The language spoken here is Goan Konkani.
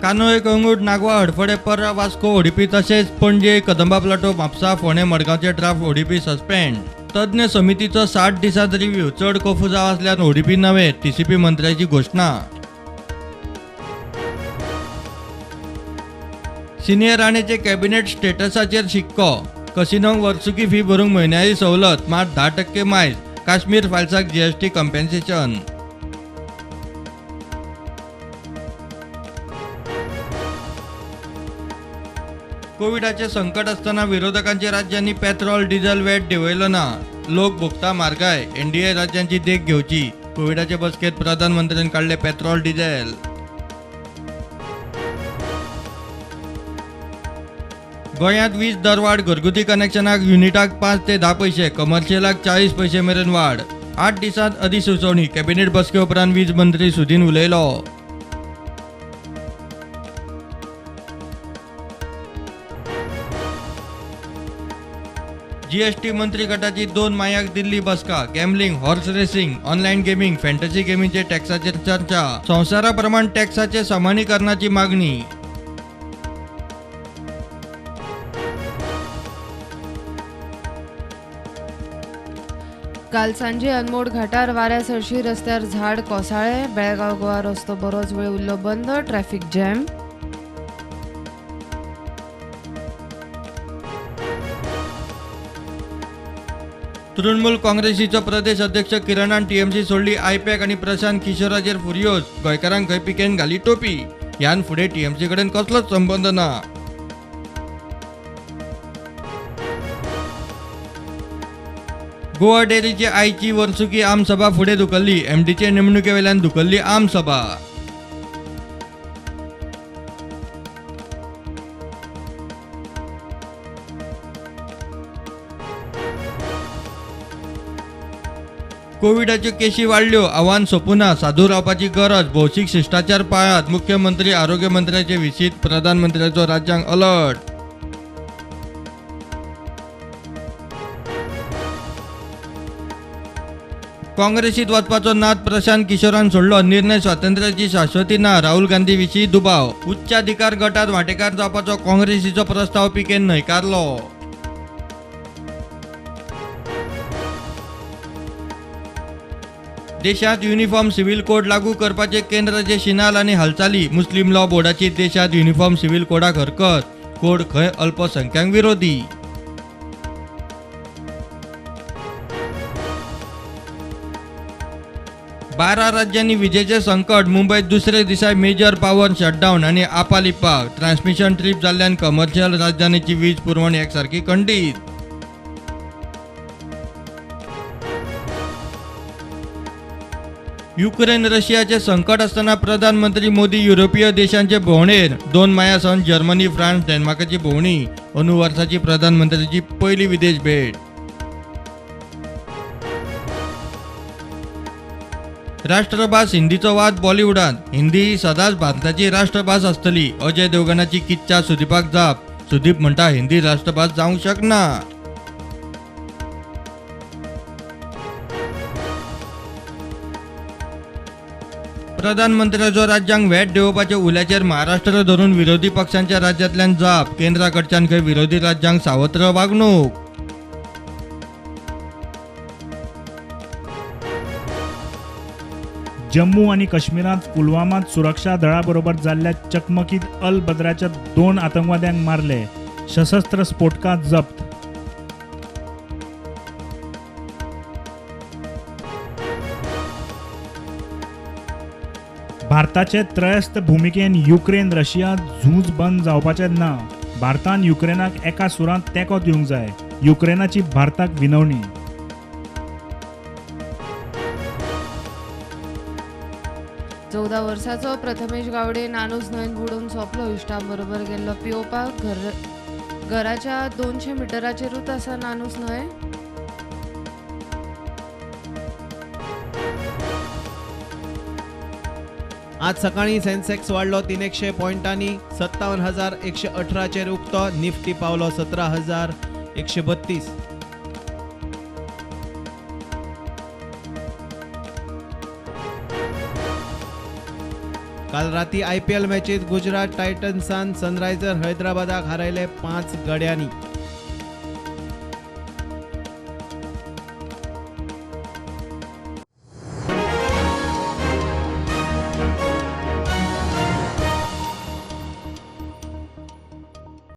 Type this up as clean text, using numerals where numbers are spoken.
कानोळे, कळंगूट, नागवा, हडफडे, पर्रा, वास्को ओडीपी तशेंच पणजे, कदंबा प्लाटो, म्हापसा, फोंडें, मडगांवचे ड्राफ्ट ओडीपी सस्पेंड. तज्ञ समितीचो 60 दिसांत रिव्ह्यू. चड कोफुजांव आसल्यार ओडीपी नवे, टीसीपी मंत्र्याची घोशणा. सिनियर राणेचे कॅबिनेट स्टेटसाचेर शिक्को. कसिनोंक वर्सुकी फी भरूंक म्हयन्याळी सवलत, मात 10% मायज. काश्मीर फायल्साक जीएसटी कंपेन्सेशन. कोविडाचे संकट आसतना विरोधकांच्या राज्यांनी पेट्रोल डिझेल वॅट देंवयलो ना. लोक भोगता म्हारगाय. एनडीए राज्यांची देख घेवची. कोविडाचे बसकेत प्रधानमंत्र्यान काडले पेट्रोल डिझेल. गोंयांत वीज दरवाड. घरगुती कनेक्शनाक युनिटाक 5 ते 10 पैसे, कमर्शियलाक 40 पैसे मेरेन वाड. 8 दिसांत अधिसुचोवणी. कॅबिनेट बसके उपरांत वीज मंत्री सुदीन उलयलो. जीएसटी मंत्री गटाची 2 मायाक दिल्ली बसका. Gambling, horse racing, online gaming, fantasy गेमींचे टॅक्साचेर चर्चा. संवसारा प्रमाण टॅक्साचे सामान्यीकरणाची मागणी. काल सांजे अनमोड घाटार वाऱ्या सरशी रस्त्यार झाड कोसळ्ळें. बेळगांव गोवा रस्तो बरोच वेळ उरलो बंद. Traffic jam. Trinamool काँग्रेसीचो प्रदेश अध्यक्ष किरणान टीएमसी सोडली. आयपॅक आनी प्रशांत किशोराचेर फुर्योज. गोंयकारांक खंय पिकेन घाली टोपी. ह्यान फुडें टीएमसी कडेन कसलोच संबंद ना. गोवा डेअरीची आयची वर्सुकी आमसभा फुडें धुकल्ली. एमडीचे नेमणुके वेल्यान धुकल्ली आमसभा. कोविडाच्यो केशी वाडल्यो. आव्हान सोंपुना. सादूर रावपाची गरज. भौशीक शिश्टाचार पाळात. मुख्यमंत्री आरोग्य मंत्र्याचे विशीत प्रधानमंत्र्याचो राज्यांक अलर्ट. काँग्रेसीत वचपाचो नाद प्रशांत किशोरान सोडलो. निर्णय स्वातंत्र्याची शाश्वती ना. राहुल गांधी विशीं दुबाव. उच्चाधिकार गटात वांटेकार जावपाचो काँग्रेसीचो प्रस्ताव पीकेन न्हयकारलो. देशात युनिफॉर्म सिव्हिल कोड लागू करपाचे केंद्राचे शिनाल आनी हालचाली. मुस्लीम लॉ बोर्डाची देशात युनिफॉर्म सिव्हिल कोडाक हरकत. कोड खंय अल्पसंख्याक विरोधी. बारा राज्यांनी विजेचे संकट. मुंबयत दुसरे दिसा मेजर पॉवर शटडावन आनी आपालिपाक. ट्रान्समिशन ट्रीप जाल्ल्यान कमर्शियल राजधानीची वीज पुरवण एकसारकी खंडीत. युक्रेन रशियाचे संकट आसतना प्रधानमंत्री मोदी युरोपीय देशांचे भोंवडेर. 2 माया सावन जर्मनी, फ्रांस, डेन्मार्काची भोंवडी. अंदू वर्साची प्रधानमंत्र्याची पयली विदेश भेट. राष्ट्रभास हिंदीचो वाद बॉलिवूडांत. हिंदी ही सदांच भारताची राष्ट्रभास आसतली. अजय देवगणाची किच्चा सुदीपाक जाप. सुदीप म्हणटा हिंदी राष्ट्रभास जावंक शकना. प्रधानमंत्र्याचो राज्यांक व्हॅट देंवोवपाच्या उल्याचेर महाराष्ट्र धरून विरोधी पक्षांच्या राज्यांतल्यान जाप. केंद्रा कडच्यान खंय विरोधी राज्यांक सावत्र वागणूक. जम्मू आनी काश्मीरांत पुलवामांत सुरक्षा दळा बरोबर जाल्ल्या चकमकीत अल बदराच्या 2 आतंकवाद्यांक मारले. सशस्त्र स्फोटकां जप्त. भारताचे त्रयस्थ भुमिकेन युक्रेन रशिया झूज बंद जावपाचें ना. भारतान युक्रेनाक एका सुरांत तेंको दिवंक जाय. युक्रेनाची भारताक विनवणी. चौदा वर्साचो प्रथमेश गावडे नानूस न्हंयेंत बुडून सोंपलो. इश्टां बरोबर गेल्लो पियोवपाक. घराच्या 200 मिटराचेरूच आसा नानूस न्हंय. आज सकाळी सेन्सेक्स वाडलो 300 पॉयंटांनी 57,118 उक्तो. निफ्टी पावलो 17,132. काल राती आयपीएल मॅचीत गुजरात टायटन्सान सनरायझर हैदराबादाक हारयले 5 गड्यांनी.